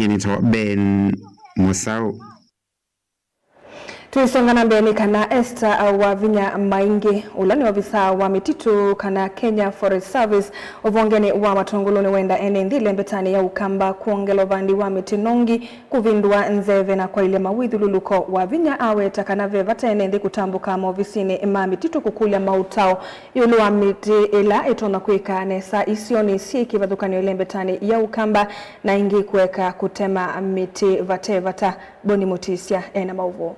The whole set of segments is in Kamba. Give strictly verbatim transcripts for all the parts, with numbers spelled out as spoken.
Nĩtawa Ben Mũsaũ. Tũisonga na mbee nĩ kana Esther Wavinya Maingi, ũla nĩ ovisaa wa mĩtitũ kana Kenya Forest Service, ũvongenĩ wa Matũngũlũ nĩwenda ene nthĩ ĩlembetanĩ ya Ũkamba kwongela ũvandi wa mĩtĩ nongi, kũvindũa nzeve na kwaĩlya mawĩthyũlũlũko. Wavinya aweta kana ve vata ene nthĩ kũtambũka maovisinĩ ma mĩtitũ kũkũlya maũtao ĩũlũ wa mĩtĩ ĩla ĩtonya kwĩka nesa isionĩ syĩ kĩvathũkany'o ĩlembetanĩ ya Ũkamba na ĩngĩ kũeka kũtema mĩtĩ vate vata. Boni Mũtĩsya ena maũvoo.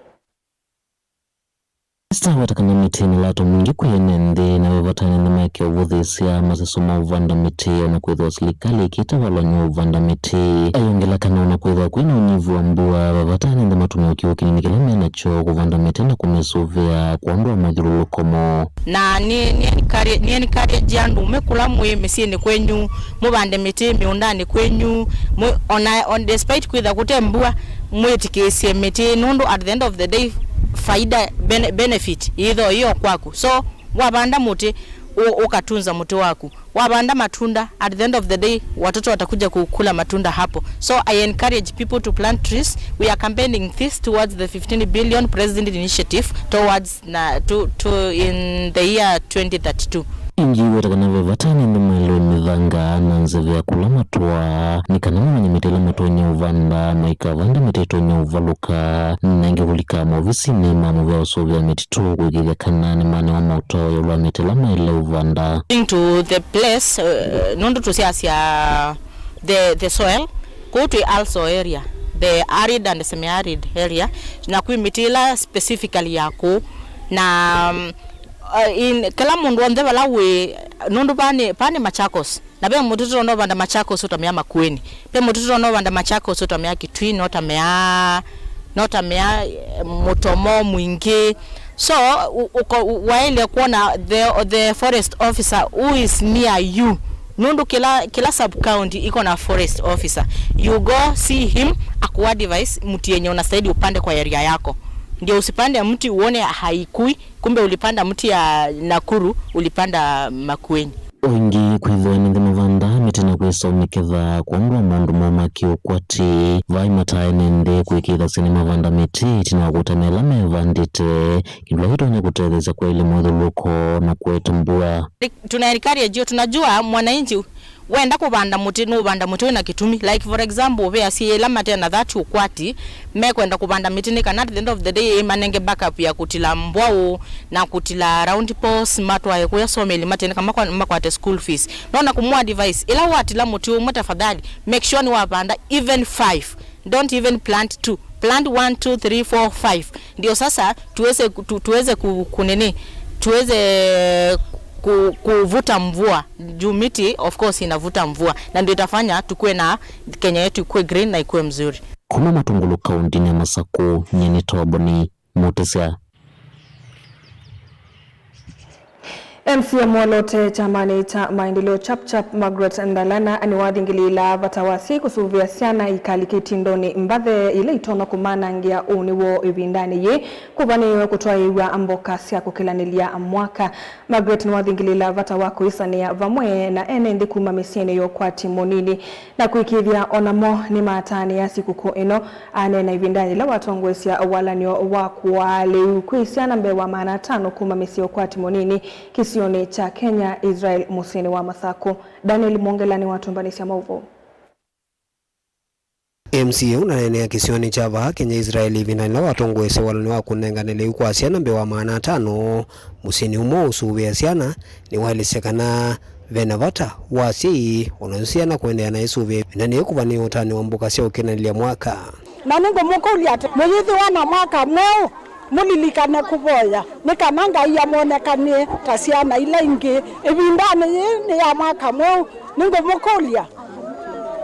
Esther aweta kana mĩtĩ nĩ lato mwingĩ kwĩ ene nthĩ, na ve vata ene nthĩ maeke ũvũthĩĩsya maseso ma ũvanda mĩtĩ, o na kwĩthĩwa silikalĩ ĩkĩte valany'o wa ũvanda mĩtĩ. Ayongela kana o na kwĩthĩwa kwĩ na ũnyivu wa mbua, ve vata ene nthĩ matũmĩe kĩw'ũ kĩnini kĩla me nakyo kũvanda mĩtĩ na kũmĩsũvĩa kwondũ wa mathyũlũlũko moo. Na nĩ, nĩ encourage, nĩ encourage andũũme kũla mwĩ mĩsyĩnĩ kwenyu, mũvande mĩtĩ mĩũndanĩ kwenyu, mũ-, ona, on despite kwĩtha kũte mbua, mwĩtĩkĩĩsye mĩtĩ, nũndũ at the end of the day, faida, bene-, benefit yĩthoo ĩyo kwaku. So, wavanda mũtĩ, ũ-, ũkatunza mũtĩ waku. Wavanda matunda, at the end of the day, watoto watakuja kukula matunda hapo. So, I encourage people to plant trees. We are campaigning this towards the fifteen billion President Initiative towards na, to, to in the year twenty thirty-two. Ĩngĩ weta kana ve vata ene nthĩ maelewe mĩthanga na nzeve ya kũla matũaa, nĩ kana mamenye mĩtĩ ĩla matonya ũvanda, maikavande mĩtĩ ĩtonya ũvalũka, na ĩngĩ kũlika maovisinĩ ma mũvĩa ũsũvĩa mĩtitũ kũĩkĩĩthya kana nĩmanewa maũtao ĩũlũ wa mĩtĩ ĩla maĩle ũvanda. According to the place, uh, nũndũ tũsyasya the, the soil, kũu twĩ also area, the arid and semi-arid area, na kwĩ mĩtĩ ĩla specifically ya kũu, na, um, uh, in, kĩla mũndũ onthe vala wĩ, nũndũ vaa nĩ, vaa nĩ Machakos, na ve mũtĩ tũtonya ũvanda Machakos ũtamea Makueni, ve mũtĩ tũtonya ũvanda Machakos ũtamea Kitui, notamea, notamea, eh, mũtomo mwingĩ. So, u-, uko-, u-, waĩle kuona the, the forest officer who is near you. Nũndũ kĩla, kĩla sub county iko na forest officer. You go see him, akuadvise mti yenye unastahili upande kwa area yako. Ndio usipande mti uone haikui, kumbe ulipanda mti ya Nakuru, ulipanda Makueni. O ĩngĩ kwĩthĩwa ene nthĩ mavandaa mĩtĩ na kwĩsaũa mĩketha kwondũ wa maũndũ moo ma kĩũkwati. Vai mataa ene nthĩ kũĩkĩĩthasya nĩmavanda mĩtĩ ĩtina wa kũtema ĩla mevandĩte, kĩndũ kĩla kĩtonya kũtetheesya kwaĩlya mũthyũlũlũko na kũete mbua. Tuna encourage you, tunajua mwananchi wenda kũvanda mũtĩ, nũvanda mũtĩ wĩna kĩtumi. Like, for example, ve asyai ĩla mate na that ũkwati, mekwenda kũvanda mĩtĩ nĩ kana at the end of the day ĩmanenge backup ya kũtila mbwaũ na kũtila round post, matwae kũya someli mate nĩ kana makwa-, makwate school fees. Nona kũmũ advise, ĩla watila mũtĩ ũmwe, tafadhali make sure nĩwavanda even five. Don't even plant two. Plant one, two, three, four, five. Ndio sasa tuweze ku-, tu-, tuweze ku-, kunini, tuweze ku-, kuvuta mvua. Juu miti, of course, inavuta mvua. Na ndio itafanya tukue na Kenya yetu ikue green na ikue mzuri. Kuma Matungulu, kaunti ya Masaku, nyie nĩ Toboni Mutisia. M C A mwoloote kyamanĩ kya Maendeleo Chapchap, Margaret Ndalana, nĩwathingĩlĩĩla vata wa asyai kũsũvĩa syana ikalike itindonĩ mbathe ila itonya kũmanangĩa ũnĩ woo ĩvindanĩ yĩĩ kũvanĩĩwe kũtwaĩĩw'a mboka sya kũkĩlanĩlya mwaka. Margaret nĩwathingĩlĩĩla vata wa kũĩsanĩa vamwe na ene nthĩ kuma mĩsyĩnĩ ya ũkwati mũnini na kũĩkĩĩthya o namo nĩmataanĩa sikũkũ ĩno. Aneena ĩvindanĩ yĩla watongoesya walan'yo wa kũaa lĩu kwĩ syana mbee wa maana atano kuma mĩsyĩ ya ũkwati mũnini kĩsionĩ kya Kenya, Israel, mũsyĩnĩ wa Masaku. Daniel Mwongela nĩwatũmbanĩsya maũvoo. M C A ũnaneenea kĩsionĩ kya vaa Kenya, Israel, ĩvindanĩ yĩla watongoesya walan'yo wa kũnengane lĩu kwa syana mbee wa maana atano mũsyĩnĩ ũmwe ũsũvĩa syana, nĩwaelesya kana ve na vata wa asyai o na syana kũendeea na ĩsũvĩa ĩvindanĩ yĩĩ kũvanĩĩwe ũtanu wa mboka sya ũkĩlanĩlya mwaka. Na nĩngũmũkũlya atĩ, mũyĩthĩwa na mwaka mweũ, mũlilikane kũvoya nĩ kana Ngai amwonekanie ta syana ila ingĩ ĩvindanĩ yĩĩ nĩ ya mwaka mweũ. Nĩngũmũkũlya,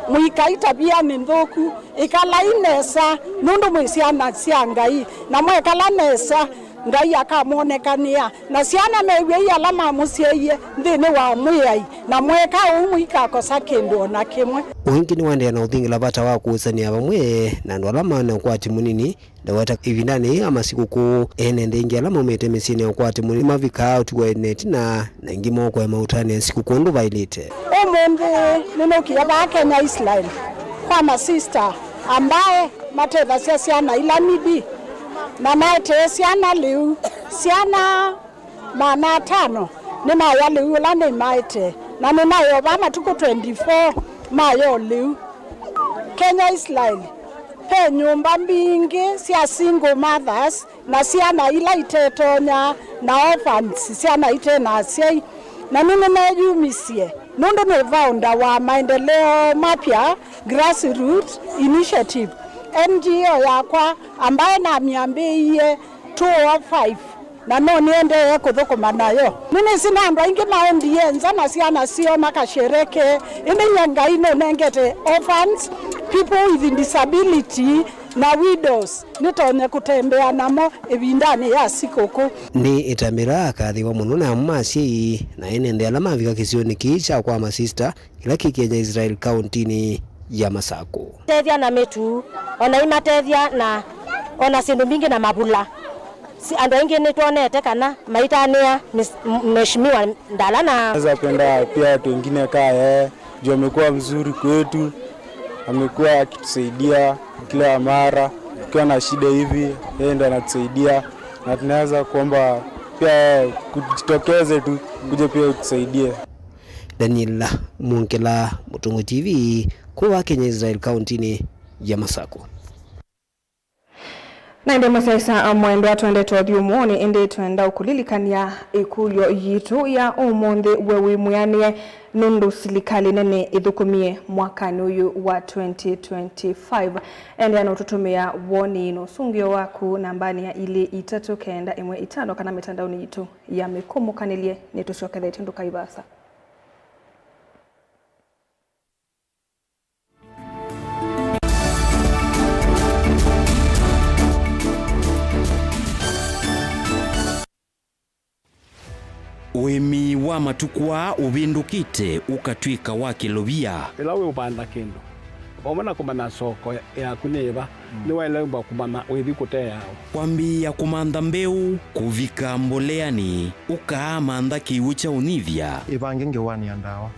mũikaitavya nĩ nthũku, ĩkalai nesa, nũndũ mwĩ syana sya Ngai, na mwekala nesa, Ngai akamwonekanĩa, na syana mew'ei ala mamũsyaie nthĩnĩ wa Mwĩai, na mweka ũu mũikakosa kĩndũ o na kĩmwe. O ĩngĩ nĩwaendeea na ũthingĩla vata wa kũĩsanĩa vamwe na andũ ala mena ũkwati mũnini, ndaweta ĩvindanĩ yĩĩ ya masikũkũ, ene nthĩ ĩngĩ ala maumĩte mĩsyĩnĩ ya ũkwati mũnini mavikaa ũtukũ wa ĩtina, na ĩngĩ mokoe maũtanĩa sikũkũ ũndũ vaĩlĩte. Ũmũnthĩ nĩnũkie vaa Kenya Israel kwa masista Ambae matethasya syana ila needy, na maetee syana lĩu. Syana maana atano nĩmaya lĩu ũla nĩmaetee, na nĩnaĩ o vaa matukũ twenty-four mayo lĩu. Kenya Israel, ve nyũmba mbingĩ sya single mothers na syana ila itetonya, na orphans, syana ite na asyai, na nĩnĩmeyumisye nũndũ nĩ founder wa Maendeleo Mapya Grassroots Initiative, N G O yakwa ambaye namyambĩĩie two oh five, na no nĩendee kũthũkũma nayo. Nĩnĩsĩ na andũ aingĩ maendie nza na syana syoo makashereke, ĩndĩ nyie Ngai nũnengete orphans, people with disability, na widows nĩtonye kũtembea namo ĩvindanĩ ya sikũkũ. Nĩ ĩtambya ĩla akathĩwa mũno nĩ amwe ma asyai na ene nthĩ ala mavika kĩsionĩ kĩĩ kya kwa masista kĩla kĩ Kenya Israel kauntinĩ ya Masakũ. Tethya na mĩtu, ona imatethya na ona syĩndũ mbingĩ na mavula. Si andũ aingĩ nĩtwonete kana maitanĩa mis- m- mheshimiwa Ndala na Naweza penda pia watu wengine kaa yeye, juu amekuwa mzuri kwetu, amekuwa akitusaidia kila mara, ukiwa na shida hivi, yeye ndo anatusaidia, na tunaweza kuomba pia yeye kujitokeze tu, kuje pia utusaidie. Daniel Mungila, Mũtũngũ T V, kuva Kenya Israel kauntinĩ ya Masakũ. Na ĩndĩ mũsyaĩĩsya mwendwa, twendete ũthyũmũonĩ, ĩndĩ twenda ũkũlilikany'a ĩkũlyo yitũ ya ũmũnthĩ, we wĩ mwĩanĩe nũndũ silikalĩ nene ĩthũkũmie mwakanĩ ũyũ wa twenty twenty-five? Endeea na ũtũtũmĩa woni na ũsũngĩo waku nambanĩ ya ilĩ itatũ kenda ĩmwe itano kana mĩtandaonĩ yitũ ya mĩkũmũkanĩlye. Nĩtũsyokethetye, ndũkai vaasa. Ũĩmi wa matukũ aa ũvĩndũkĩte ũkatw'ĩka wa kĩlovia. Ĩla wĩũvanda kĩndũ, vamwe na kũmanya soko yaku nĩ ĩva, nĩwaĩle kũmanya ũithi kũteawa. Kwambĩĩa kũmantha mbeũ, kũvika mboleanĩ, ũkaamantha kĩw'ũ kya ũnyivya. Ĩvange ngewanĩ ya ndawa.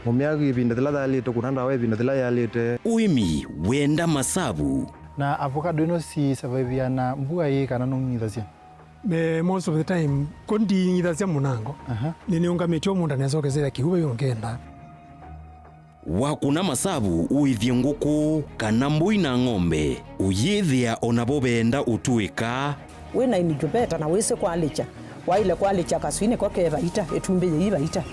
Mũmĩa ĩvinda yĩla yaĩlĩte, kũna ndawa ĩvinda yĩla yaĩlĩte. Ũĩmi wenda masavu. Na avocado ĩno si survive na mbua ĩĩ kana nũng'ithasya? Eh, most of the time, ko nding'ithasya mũnango. Aha. Nĩnĩũngamĩtye o mũũnda nesokesya kĩw'ũ ve ũngenda. Wakũna masavu ũĩthye ngũkũ kana mbũi na ng'ombe, ũyĩthĩa o navo veenda ũtũĩka. Wĩ na incubator na wĩsĩ kwalĩkya, waĩle kwalĩkya kaswĩ nĩko ke vaita, ĩtumbĩ yĩi vaita.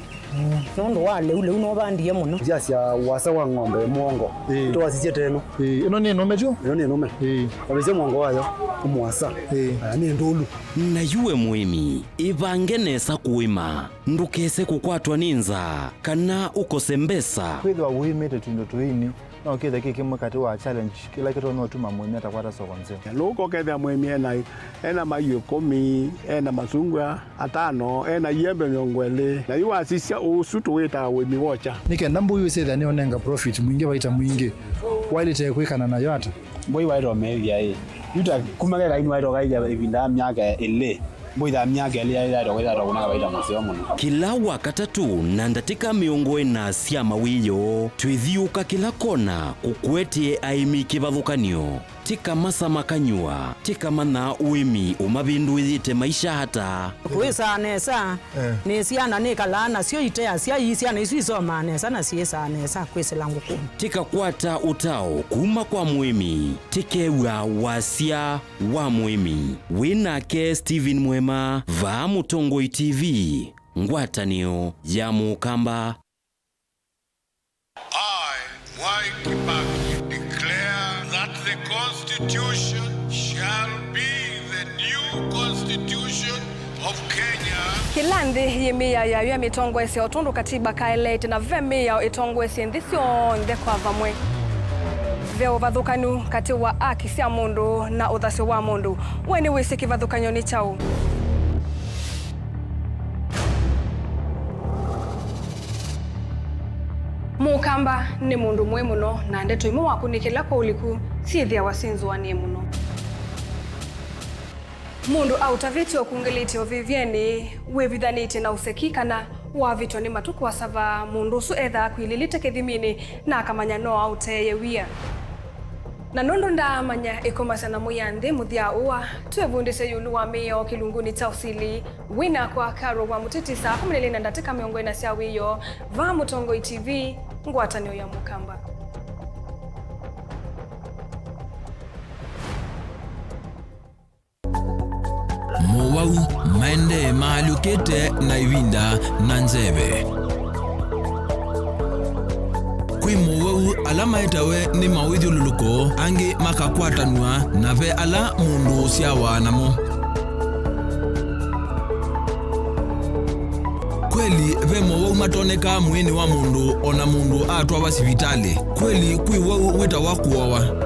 Nũndũ wa lĩu, lĩu nũvandie mũno. Ndyasya ũasa wa ng'ombe mũongo. Ĩĩ. Twasisye teno. Ĩĩ, ĩno nĩ nũme tyo? Ĩno nĩ nũme. Ĩĩ. Wavĩsya mũongo wayo, ũmũasa. Ĩĩ. Aya nĩ ndũlu. Na yu we mũĩmi, ĩvange nesa kũĩma. Ndũkese kũkwatwa nĩ nzaa, kana ũkose mbesa. Kwĩthĩwa wĩmĩte tũindo tũini, no kĩthe kĩ kĩmwe katĩ wa challenge kĩla kĩtonya ũtuma mũĩmi atakwata soko nzeo. Lũũka ũkethĩa mũĩmi ena, ena maiũ ĩkũmi, ena masungwa atano, ena iembe mĩongo ĩlĩ. Na yu wasisya ũsu tũwĩtaa ũĩmi wokya. Nĩ kenda mbũi ũsyĩthĩa nĩũnenga profit mwingĩ, vaita mwingĩ, waĩlĩte kwĩkana nayo ata? Mbũi waĩtwa meethya ĩ. Yu ta kuma kekaini waĩtwa kaithya ĩvinda ya myaka ĩlĩ. Mbũi ya myaka ĩlĩ yaĩtwa kwĩthĩwa kũna vaita mũseo mũno. Kĩla Wakatatũ na ndatĩka mĩongo ĩna sya mawĩoo, twĩthiũũka kĩla kona kũkũetee aĩmi kĩvathũkany'o. Tĩkamasama kanyũa, tĩkamanya ũĩmi ũmavĩndũĩte maisha ata. Kwĩsaa nesa, eh, nĩ syana nĩkalaa nasyo iteasya, ii syana isu isomaa nesa na syĩsaa nesa kwĩsĩla ngũkũnĩ. Tĩkakwata ũtao kuma kwa mũĩmi, tĩkew'a wasya wa mũĩmi. Wĩ nake Stephen Mwema, vaa Mũtongoi T V, ngwatanĩo ya Mũkamba. I, Mwai Kibaki, declare that the Constitution shall be the new Constitution of Kenya. Kĩla nthĩ yĩ mĩao yayo ya mĩtongoesye o tondũ katiba kaeleete, na ve mĩao ĩtongoesye nthĩ syonthe kwa vamwe. Ve ũvathũkanu katĩ wa aki sya mũndũ na ũthasyo wa mũndũ. We nĩwĩsĩ kĩvathũkany'o nĩ kyaũ? Mũkamba nĩ mũndũ mũĩ mũno, na ndeto imwe wakũnĩkĩla kwa ũliku syĩthĩawa syĩnzũanĩe mũno. Mũndũ aũtavĩtye ũkungĩlĩtye ũvĩvyenĩ, wĩvithanĩtye na ũseki, kana wavĩtwa nĩ matukũ asava, mũndũ ũsu ethaa akwilĩlĩte kĩthiminĩ na akamanya no aũteeye wia. Na nũndũ ndaamanya ĩkomasya na mwĩanthĩ mũthya ũa, twĩvundĩsye ĩũlũ wa mĩao kĩlungunĩ kya ũsili. Wĩ nakwa Carol wa Mũtiti saa kũmi na ilĩ na ndatĩka mĩongo ĩna sya wĩoo, vaa Mũtongoi T V, ngwatanĩo ya Mũkamba. Mowau maendee maalyũkĩte na ĩvinda na nzeve. Kwĩ mowau ala maetawe nĩ mawĩthyũlũlũko, angĩ makakwatanw'a, na ve ala mũndũ ũsyawa namo. Kweli, ve mowau matonekaa mwĩĩnĩ wa mũndũ o na mũndũ atwawa sivitalĩ. Kweli, kwĩ wau wĩtawa kũowa.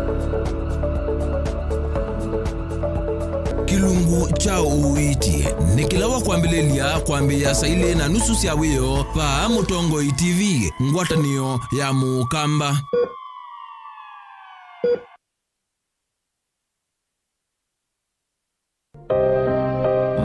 Kĩlungu kya ũiiti nĩ kĩla wa kwambĩlĩlya kwambĩĩa saa ilĩ na nusu sya wĩoo vaa Mũtongoi T V, ngwatanĩo ya Mũkamba.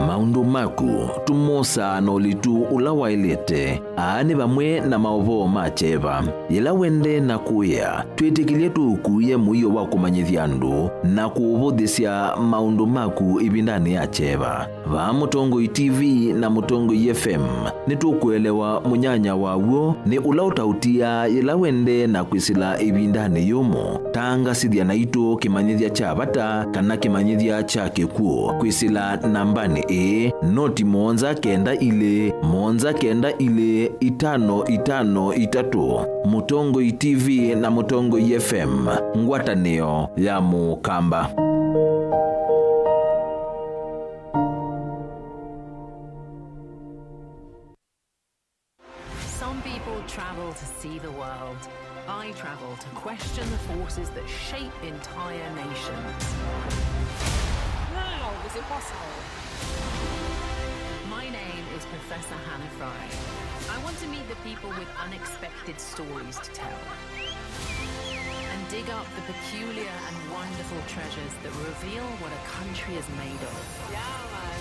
Maũndũ maku tũmosaa na ũlitu ũla waĩlĩte. Aa nĩ vamwe na maũvoo ma kyeva. Yĩla wendee na kũĩa, twĩtĩkĩlye tũũkuĩe mũio wa kũmanyĩthya andũ na kũũvũthĩsya maũndũ maku ĩvindanĩ ya kyeva. Vaa Mũtongoi T V na Mũtongoi F M, nĩtũkũelewa mũnyanya wa w'o nĩ ũla ũtaũtiaa yĩla wendee na kwĩsĩla ĩvindanĩ yũmũ. Tangasĩthya naitũ kĩmanyĩthya kya vata kana kĩmanyĩthya kya kĩkw'ũ kwĩsĩla nambanĩ ĩĩ, noti mũonza kenda ilĩ, mũonza kenda ilĩ, itano itano itatũ. Mũtongoi T V na Mũtongoi F M, ngwatanĩo ya Mũkamba. Some people travel to see the world. I travel to question the forces that shape entire nations. How is it possible? My name is Professor Hannah Fry. I want to meet the people with unexpected stories to tell and dig up the peculiar and wonderful treasures that reveal what a country is made of. Yeah, man.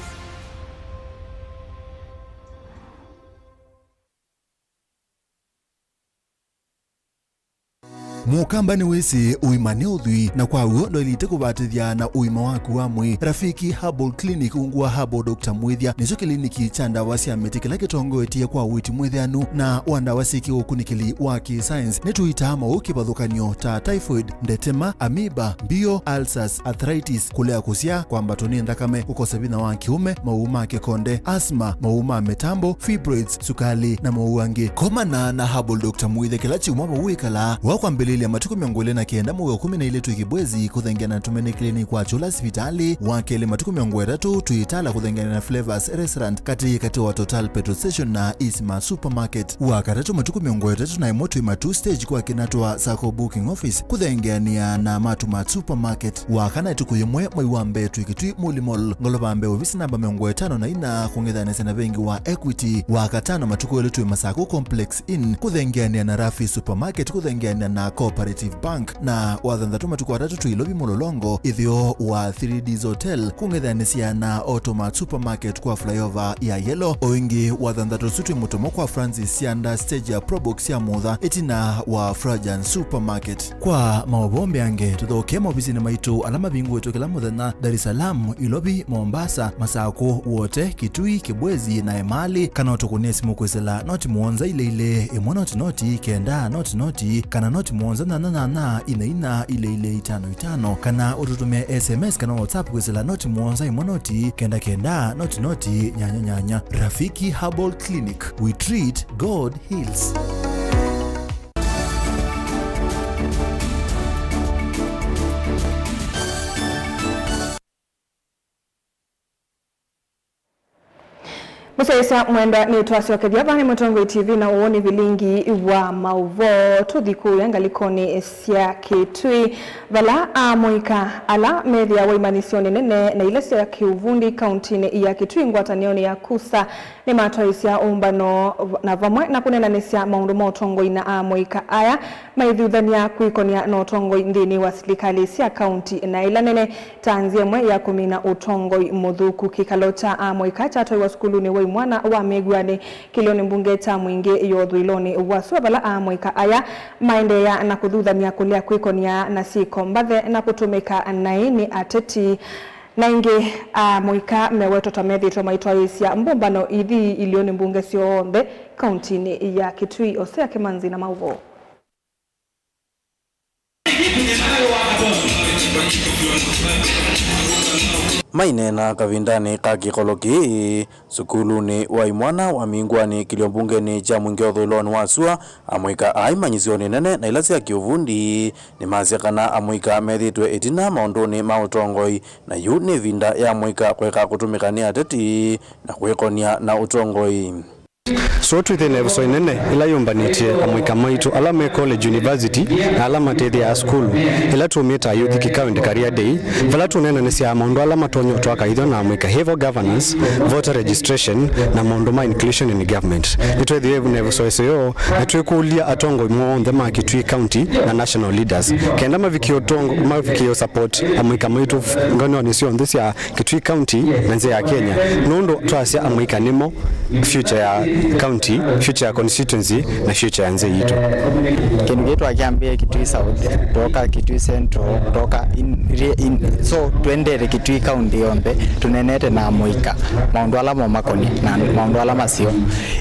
Mũkamba nĩwĩsĩ ũima nĩ ũthwii, na kwa w'o ndwaĩlĩte kũvatĩthya na ũima waku wa mwĩĩ. Rafiki Herbal Clinic ungu wa Herbal Doctor Mwĩthya nĩkyo kĩliniki kya ndawa sya mĩtĩ kĩla kĩtongoetye kwa ũiiti mwĩthĩanu na wa ndawa syĩ kĩũkunĩkĩli wa kĩ-science. Nĩtũitaa maũũ kĩvathũkany'o ta typhoid, ndetema, amoeba, mbio, ulcers, arthritis, kũlea kũsyaa, kwambatwa nĩ nthakame, kũkosa vinya wa kĩũme, maũũ ma kĩkonde, asthma, maũũ ma mĩtambo, fibroids, sukalĩ, na maũũ angĩ. Komana na Herbal Doctor Mwĩthya kĩla kyumwa vau wĩkalaa. Wa kwambĩlĩlya matukũ mĩongo ĩlĩ na kenda mwei wa kũmi na ilĩ twĩ Kibwezi kũthengeana na Tumaini Clinic wa Kyũla sivitalĩ. Wa kelĩ matukũ mĩongo ĩtatũ twĩ Itala kũthengeana na Flavors Restaurant katĩ katĩ wa Total Petrol Station na Isma Supermarket. Wa katatũ matukũ mĩongo ĩtatũ na ĩmwe twĩ Matuu Stage kwa Kinatwa Sacco Booking Office kũthengeanĩa na Matumart Supermarket. Wa kana ĩtukũ yĩmwe mwei wa mbee twĩ Kitui Muli Mall, ngolova mbee ovisi namba mĩongo ĩtano na ina kũng'ethanĩsya na vengi wa Equity. Wa katano matukũ elĩ twĩ Masako Complex Inn kũthengeanĩa na Rafi Supermarket kũthengeanĩa na Cooperative Bank. Na wa thanthatũ matukũ atatũ twĩ Ilovi Mũlolongo, ĩtheo wa Three Ds Hotel kũng'ethanĩsya na Automart Supermarket kwa flyover ya Yellow. O ĩngĩ wa thanthatũ ũsu twĩ Mũtomo kwa Francis Sianda stage ya Probox ya Mutha ĩtina wa Frajan Supermarket. Kwa maũvoo mbeange, tũthokee maovisinĩ maitũ ala mavingũĩtwe kĩla mũthenya, Dar es Salaam, Ilovi, Mombasa, Masako, Wote, Kitui, Kibwezi, na Emali, kana ũtũkũnĩe simũ kwĩsĩla noti mũonza ilĩ ilĩ, ĩmwe noti noti, kenda noti noti, kana noti mũonza nyanya nyanya, ina ina, ilĩ ilĩ, itano itano, kana ũtũtũmĩe S M S kana WhatsApp kwĩsĩla noti mũonza ĩmwe noti, kenda kenda, noti noti, nyanya nyanya. Rafiki Herbal Clinic, we treat, God heals. Mũsyaĩĩsya mwendwa, nĩtwasyokethya vaa nĩ Mũtongoi T V na ũũ nĩ vilingi wa maũvoo. Tũthi kũya ngalĩkonĩ sya Kitui, vala amũika ala methĩawa imanyĩsyonĩ nene na ila sya kĩũvundi kauntinĩ ya Kitui ngwatanĩonĩ ya KUSA nĩmatwaĩĩsya ũmbano na vamwe na kũneenanĩsya maũndũ ma ũtongoi na amũika aya maithuthany'a kwĩkony'a na ũtongoi nthĩnĩ wa silikalĩ sya kaunti na ila nene, ta nzĩa ĩmwe ya kũmina ũtongoi mũthũku. Kĩkalo kya amũika kyatwaiwa sukulunĩ wa Mwana wa Mĩguanĩ kĩlĩonĩ mbunge kya Mwingĩ ya ũthũĩlonĩ wa sua, vala amũika aya maendeea na kũthuthany'a kũlea kwĩkonia na syĩko mbathe na kũtũmĩka naĩ nĩ ateti. Na ĩngĩ, amũika mewetwa ta methĩĩtwe maitwaĩĩsya mbũmbano ithi ilĩonĩ mbunge syonthe kauntinĩ ya Kitui. Osea Kĩmanzi na maũvoo. Maineena kavindanĩ ka kĩkolo kĩĩ sukulunĩ wa imwana wa Mĩguanĩ kĩlĩo mbungenĩ kya Mwingĩ ũthũĩlonĩ wa sua, amũika aa imanyĩsyonĩ nene na ila sya kĩũvundi nĩmasya kana amũika methĩĩtwe ĩtina maũndũnĩ ma ũtongoi, na yu nĩ ĩvinda ya amũika kũeka kũtũmĩka nĩ ateti na kwĩkonia na ũtongoi. So twĩthĩe na ĩvuso ĩnene ĩla yũmbanĩtye amũika maitũ ala me college, university, na ala matethĩaa sukulu, ĩla tũmĩtaa Youth Kikaunti Career Day, vala tũneenanĩsyaa maũndũ ala matonya ũtwaa kaĩthyo na amũika, hĩvo governance, voter registration, na maũndũ ma inclusion in government. Nĩtwethĩe na ĩvuso ĩseo na twĩkũlya atongoi monthe ma Kitui County na national leaders kenda mavikie ũtongo, mavikie support amũika maitũ nganonĩ syonthe sya Kitui County na nzĩ ya Kenya, nũndũ twasya amũika nĩmo future ya county, future ya constituency, na future ya nzĩ yitũ. Kĩndũ kĩĩ twakyambĩĩe Kitui South, twoka Kitui Central, twoka in, in, so twendete Kitui County yonthe, tũneenete na amũika maũndũ ala momakoni na maũndũ ala maseo.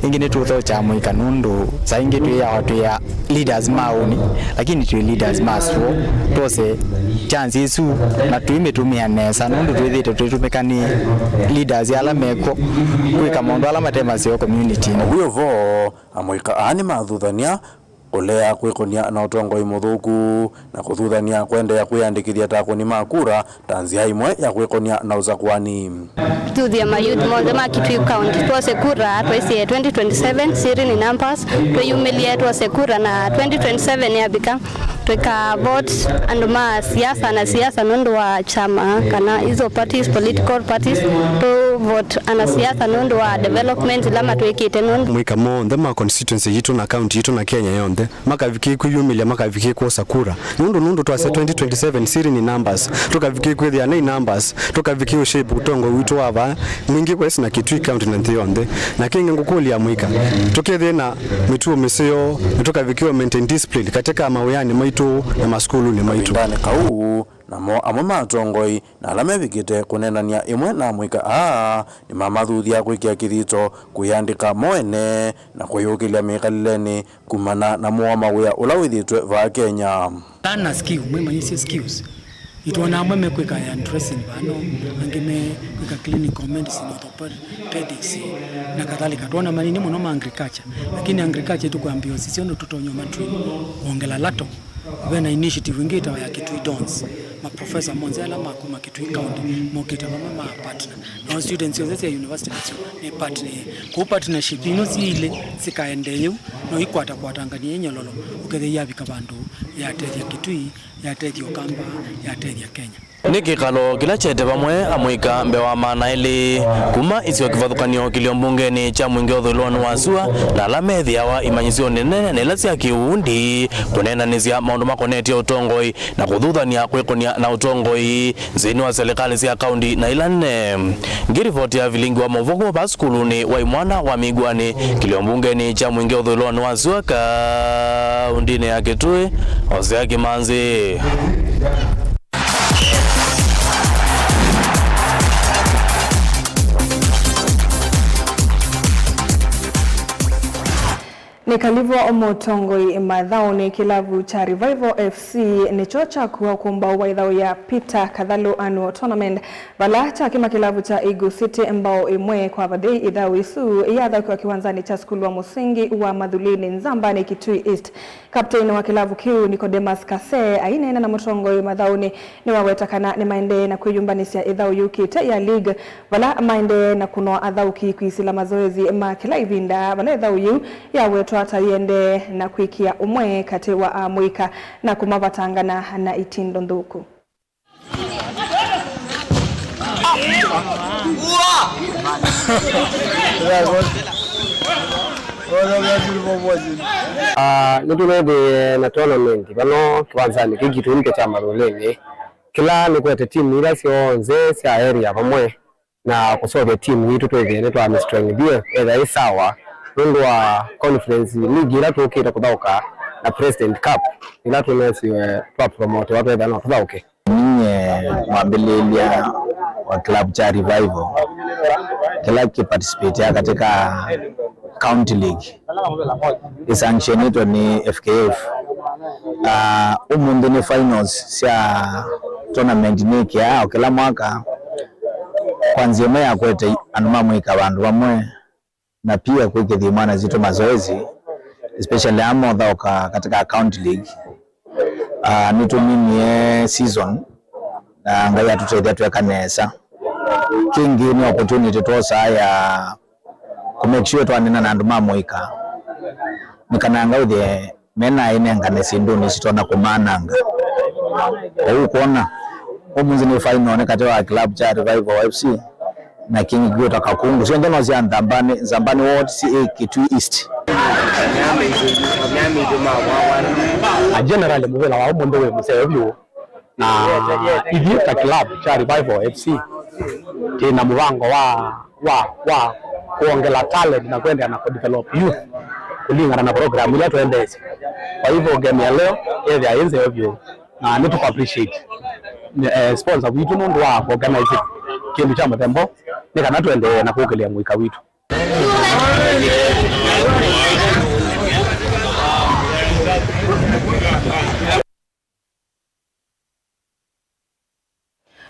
Ĩngĩ nĩtũthokya amũika nũndũ saa ingĩ twĩawa twĩ a leaders ma ũnĩ, lakini twĩ leaders ma sũo. Twose chance ĩsu na tũimĩtũmĩa nesa, nũndũ twĩthĩĩtwe tũitũmĩka nĩ leaders ala mekw'o kwĩka maũndũ ala mate maseo community-inĩ. Wĩ ũvoo, amũika aa nĩmathuthany'a kũlea kwĩkonia na ũtongoi mũthũku na kũthuthany'a kũendeea kwĩyandĩkĩthya ta akũni ma kura ta nzĩa ĩmwe ya kwĩkonia na ũsakũani. Tũthuthye ma youth monthe ma Kitui County twose kura, twaisye twenty twenty-seven, siri ni numbers, twĩyumĩlye twose kura, na twenty twenty-seven yavika, tũka vote andũ ma siasa na siasa nũndũ wa chama kana izo parties, political parties, tũ vote ana siasa nũndũ wa development ila matwĩkĩte nũndũ. Amũika monthe ma constituency yitũ na county yitũ na Kenya yonthe makavikie kwĩyumĩlya, makavikie kwosa kura. Nũndũ, nũndũ twasya twenty twenty-seven siri ni numbers, tũkavikie kwĩthĩa nĩ numbers, tũkavikie ũshape ũtongoi witũ wa vaa Mwingĩ West na Kitui County na nthĩ yonthe. Na kĩngĩ ngũkũlya amũika, tũkethĩe na mĩtuo mĩseo, nĩtũkavikie maintain discipline katika mawĩanĩ maitũ na masukulunĩ maitũ. Kavindanĩ kau, namo amwe ma atongoi na ala mevikĩte kũneenany'a ĩmwe na amũika aa nĩmamathuthya kwĩkĩa kĩthito, kwĩyandĩka mo ene, na kwĩyũkĩlya mĩkalĩlenĩ kumana na mũo wa mawĩa ũla wĩthĩtwe vaa Kenya. Learn a skill, mwĩmanyĩsye skills. Nĩtwonaa amwe mekwĩka hairdressing vano, angĩ mekwĩka clinical medicine, orthopedics, na kadhalika. Twona manini mũno ma agriculture, lakini agriculture ĩtũkwambia ũsisyo nĩ tũtonya matrain, kuongela lato. Ve na initiative ĩngĩ ĩtawa ya Kitui Dons. Ma professor monthe ala ma kuma Kitui County mokĩte vamwe ma partner. Nao students onthe sya university nasyo nĩ partner. Kwoou partnership ino syĩ ilĩ sikaendee yĩu, no ikwatakwatanganie nyololo, ũkethĩa yavika vandũ yatethya Kitui, yatethya Ũkamba, yatethya Kenya. Nĩ kĩkalo kĩla kyete vamwe amũika mbee wa maana elĩ kuma isio kĩvathũkany'o kĩlio mbungenĩ kya Mwingĩ ũthũĩlonĩ wa sua, na ala methĩawa imanyĩsyonĩ nene na ila sya kĩundi kũneenanĩsya maũndũ makonetye ũtongoi na kũthuthany'a kwĩkũnia na ũtongoi nthĩnĩ wa silikalĩ sya kaunti na ila nene. Ngĩrivoti ya vilingi wa maũvoo kuma vaa sukulunĩ wa imwana wa Mĩguanĩ, kĩlio mbungenĩ kya Mwingĩ ũthũĩlonĩ wa sua kaundinĩ ya Kitui, Osea Kĩmanzi. Nĩ kalivwa mũtongoi mathaũnĩ, kĩlavu kya Revival F C nĩkyo kyakua ũkũmbaũ wa ĩthaũ ya Peter Kathalũ Annual Tournament, vala kyakĩma kĩlavu kya Igu City mbao ĩmwe kwa vathei. Ĩthaũ ĩsu yathaũkĩwa kĩwanzanĩ kya sukulu wa mũsingi wa Mathulini Nzambanĩ, Kitui East. Kapteini wa kĩlavu kĩu, Nicodemus Kase, aineena na mũtongoi mathaũnĩ, nĩwaweta kana nĩmaendee na kwĩyũmbanĩsya ĩthaũ yũkĩte ya league, vala maendee na kũnoa athaũki kwĩsĩla mazoezi ma kĩla ĩvinda, vala ĩthaũ yĩu yawetwa ta yĩendee na kwĩkĩa ũmwe katĩ wa amũika na kũmavatangana na itindo nthũku. Ah, nĩtũnethĩe na tournament vano kĩwanzanĩ kĩĩ kitũ nĩkyo kya Mathulini, kĩla nĩkwete timu ila syonthe sya area vamwe. na kũseũvya timu yitũ twĩthĩe nĩtwa strengthie ethĩa ĩ sawa nũndũ wa Conference League ĩla tũkĩte kũthaũka na President Cup ĩla tũnesiwe twa promotewa twethĩa no tũthaũke. Ninyie mwambĩlĩlya wa club kya Revival kĩla kĩparticipate katika County League. Ĩsanctionĩtwe nĩ F K F. Ah, ũmũnthĩ nĩ finals sya tournament nĩkĩaa o kĩla mwaka, kwa nzĩa ĩmwe ya kũete andũ ma mũika vandũ vamwe, na pia kwĩkĩthya imwana sitũ mazoezi, especially ala mothaũka katika County League. Ah, nĩtũminie season, na Ngai atũtethya tweka nesa. Kĩngĩ nĩ opportunity twosaa ya kũ make sure twanena na andũ ma mũika nĩ kana ngaũthye menaĩ nengane syĩndũnĩ sitonya kũmananga. Kwoou kwona ũmũnthĩ nĩ final nĩ katĩ wa club kya Revival F C na kĩngĩ kĩkwĩtwa Kakungu. Syonthe no sya Nzambani, Nzambani Ward, C A Kitui East. A generally mũvĩla wa ũmũnthĩ wĩ mũseo vyũ. Na ithyĩ ta club kya Revival F C twĩ na mũvango wa, wa, wa kwongela talent na kũendeea na kũdevelop youth kũlingana na program ila twendeesye. Kwa hivyo game ya leo yethĩa yĩ nzeo vyũ, na nĩtũkũ appreciate eh, sponsor witũ nũndũ wa organize kĩndũ kya mũthemba ũũ, nĩ kana tũendeee na kũkĩlĩa mũika witũ.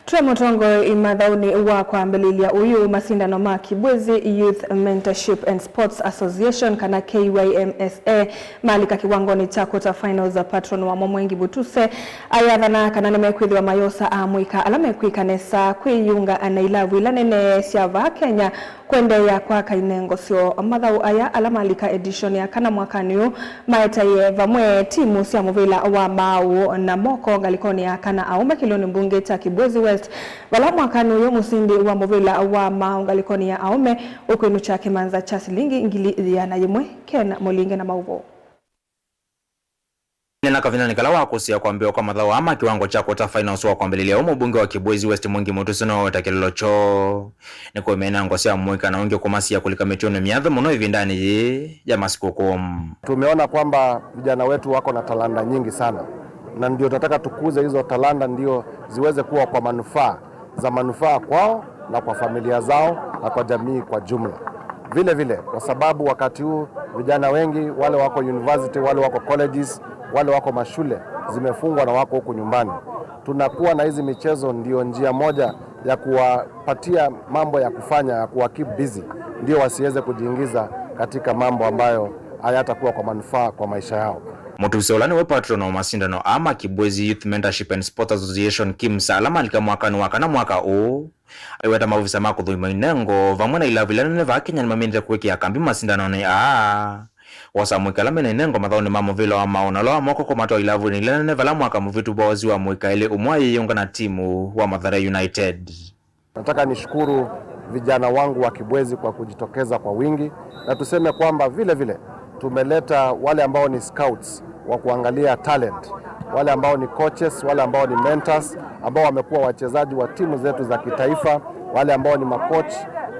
Twĩ mũtongoi mathaũnĩ wa kwambĩlĩlya ũyũ, masindano ma Kibwezi Youth Mentorship and Sports Association, kana K Y M S A, malika kĩwangonĩ kya quarter finals. Patron wamo Mwengi Butuse ayathana kana nĩmekwĩthĩwa mayosa amũika ala mekwĩka nesa kwĩyĩunga na ilavu ila nene sya vaa Kenya kũendeea kwaka inengo syoo. Mathaũ aya ala malika edition ya kana mwakanĩ ũũ maetaĩe vamwe timu sya mũvĩla wa maaũ na moko ngalĩkonĩ ya kana aũme kĩlĩonĩ mbunge kya Kibwezi West, vala mwakanĩ ũyũ mũsindi wa mũvĩla wa maaũ ngalĩkonĩ ya aũme ũkwĩnũkya kĩmanza kya silingi ngili ĩana yĩmwe. Ken Mũlinge na maũvoo. Nena kavindanĩ kala wa kũsĩa kwambĩĩwa kwa mathaũ aa ma kĩwango kya quarter finals wa kwambĩlĩlya ũũ, mũmbunge wa Kibwezi West Mwengi Butuse nĩwaweta kĩlĩlo kyoo nĩ kũmena ngo sya mũika na ũngĩ kũmasia kũlika mĩtũonĩ myathe mũno ĩvindanĩ yĩĩ ya masikũkũ. Tumeona kwamba vijana wetu wako na talanta nyingi sana, na ndio tunataka tukuze hizo talanta ndio ziweze kuwa kwa manufaa za manufaa kwao na kwa familia zao na kwa jamii kwa jumla. Vile vile, kwa sababu wakati huu vijana wengi wale wako university, wale wako colleges, wale wako mashule zimefungwa na wako huku nyumbani, tunakuwa na hizi michezo ndio njia moja ya kuwapatia mambo ya kufanya, ya kuwa keep busy, ndio wasiweze kujiingiza katika mambo ambayo hayatakuwa kwa manufaa kwa maisha yao. Mũtuse ũla nĩwe patron wa masindano aa ma Kibwezi Youth Mentorship and Sports Association, KYMSA, ala malika mwakanĩ wa kana mwaka ũũ, aiweta maovisa ma kũthũima inengo vamwe na ilavu ila nene vaa Kenya nĩmamĩnĩte kũĩkĩa kambi masindanonĩ aa, kwosa amũika ala mena inengo mathaũnĩ ma mũvĩla wa maaũ na ũla wa moko kũmatwaa ilavunĩ ila nene vala mwaka mũvĩtu voosi wa mũika elĩ ũmwe ayĩyĩunga na timu wa Mathare United. Nataka nishukuru vijana wangu wa Kibwezi kwa kujitokeza kwa wingi, na tuseme kwamba vile vile tumeleta wale ambao ni scouts wa kuangalia talent, wale ambao ni coaches, wale ambao ni mentors, ambao wamekuwa wachezaji wa timu zetu za kitaifa, wale ambao ni macoach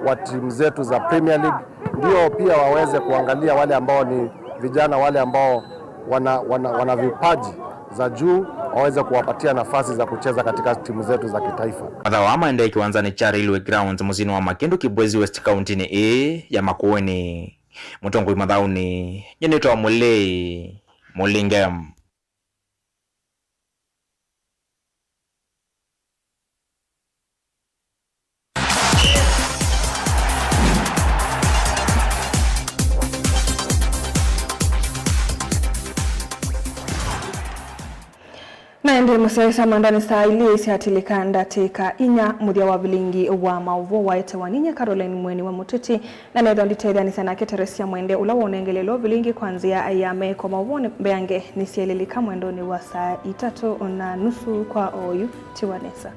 wa timu zetu za Premier League, ndio pia waweze kuangalia wale ambao ni vijana wale ambao wana, wana, wana vipaji za juu, waweze kuwapatia nafasi za kucheza katika timu zetu za kitaifa. Mathaũ aa maendee kĩwanzanĩ kya Railway Grounds mũsyĩnĩ wa Makĩndũ, Kibwezi West, kauntinĩ ĩĩ ya Makueni. Mũtongoi mathaũnĩ, nyie nĩtawa Mũlei Mũlinge. Na ĩndĩ mũsyaĩĩsya mwendwa, nĩ saa ilĩ syatilĩka ndatĩka inya. Mũthya wa vilingi wa maũvoo waetewa ninyie Caroline Mweni wa Mũteti, na netho nditethyanĩsya nake Teresia Mwende, ũla wonengelelwe vilingi kwa nzĩa ya meko. Maũvoo nĩ mbeange nĩsyelĩlĩka mwendonĩ wa saa itatũ na nusu kwa oyu. Tiwa nesa.